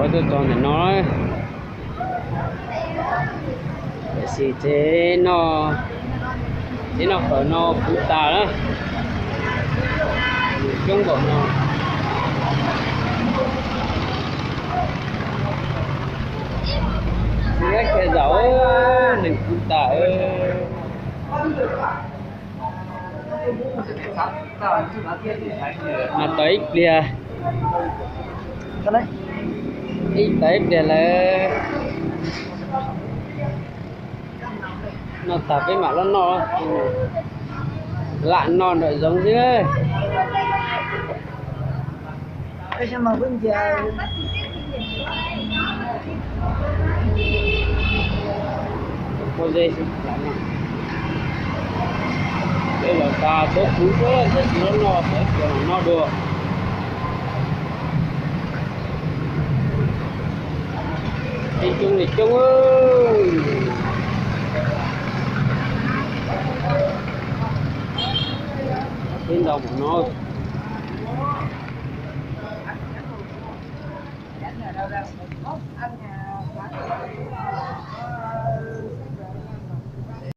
Tuaj txog ntawm no, tam sim tsev no, tsev noj qhawv no puv tas na, coob npaum no. Ib khiav zaum, neeg puv tas. Mas tau ib pliag, ib tau ib pliag lawm. Noj tas peb mam los noj, lam noj nram zoov xwb. Pob zeb, peb los tas txhob kuv, txhob tsis los noj, txhob tsis los noj dua. Tej coob li coob, peb ntau mus no.